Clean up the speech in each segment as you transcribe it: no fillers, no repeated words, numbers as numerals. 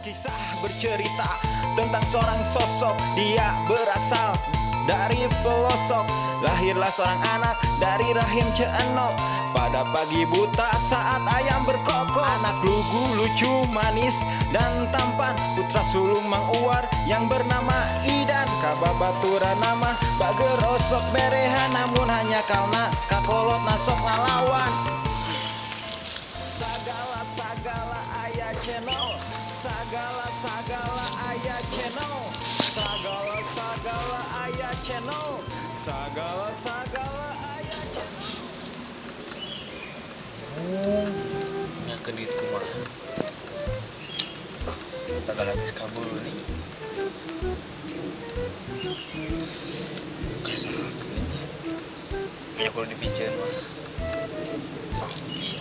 Kisah bercerita tentang seorang sosok, dia berasal dari pelosok. Lahirlah seorang anak dari rahim Ceu Enok. Pada pagi buta saat ayam berkokok. Anak lugu, lucu, manis, dan tampan. Putra sulung Mang Uwar yang bernama Idan. Kababaturan nama bager osok berehan. Namun hanya karena kakolot nasok ngalawan. Sagala sagala aya channel. Sagala sagala aya channel. Sagala sagala aya channel. Sagala sagala aya channel. Nya kedit kumaha. Sagala geus kabur nih. Kasakeun nya. Nya kudu dipiceun mah. Iya.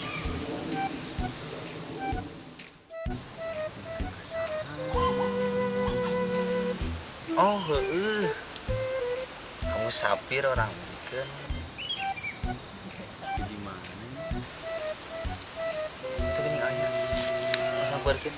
Oh, heeh. Kamu sapir orang mungkin. Di mana? Itu gini aja. Samperkeun.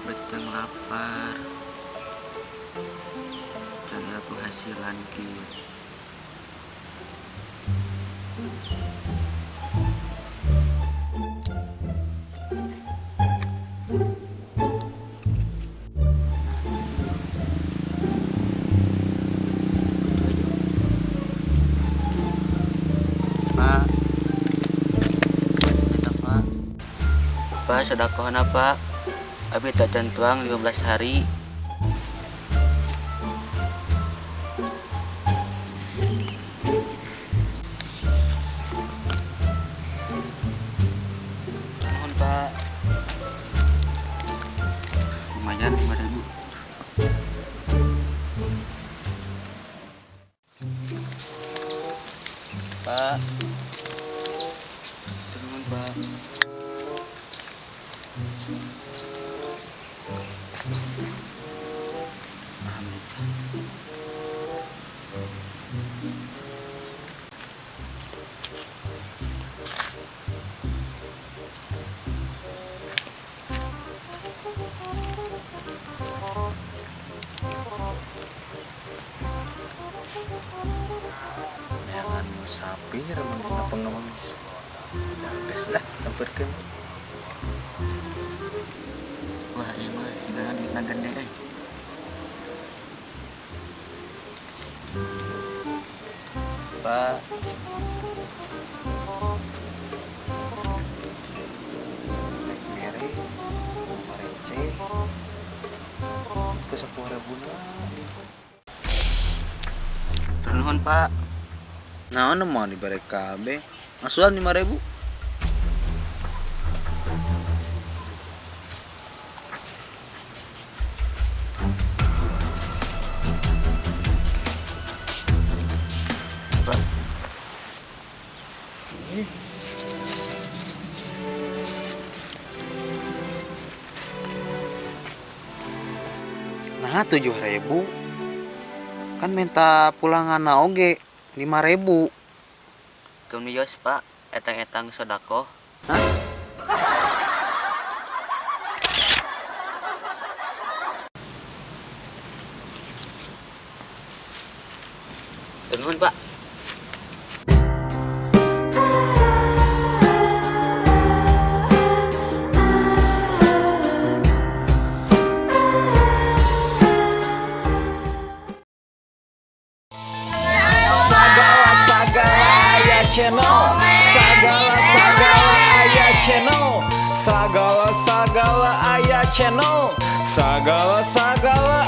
Beteng lapar, jangan penghasilan kieu. Pak, minta Pak. Pak, sedekahna Pak. Abi tak tuang 15 hari. Mohon Pak. Lumayan 5.000. Pak. Turun Pak. Jangan musafir mungkin pengemis. Geus lah samperkeun. Wah, ieu mah sigana duitna gede euy. Pak. Mere, receh. Ke 10.000 na. Nuhun Pak. Naon mah dibere kabeh. Ngasuhan 5.000. Pak. Nah, 7.000. Kan minta pulangan oge 5.000. Kemios Pak, etang-etang sodakoh. Hah? Nuhun Pak. Sagala sagala aya channel. Sagala sagala aya channel. Sagala sagala aya channel. Sagala sagala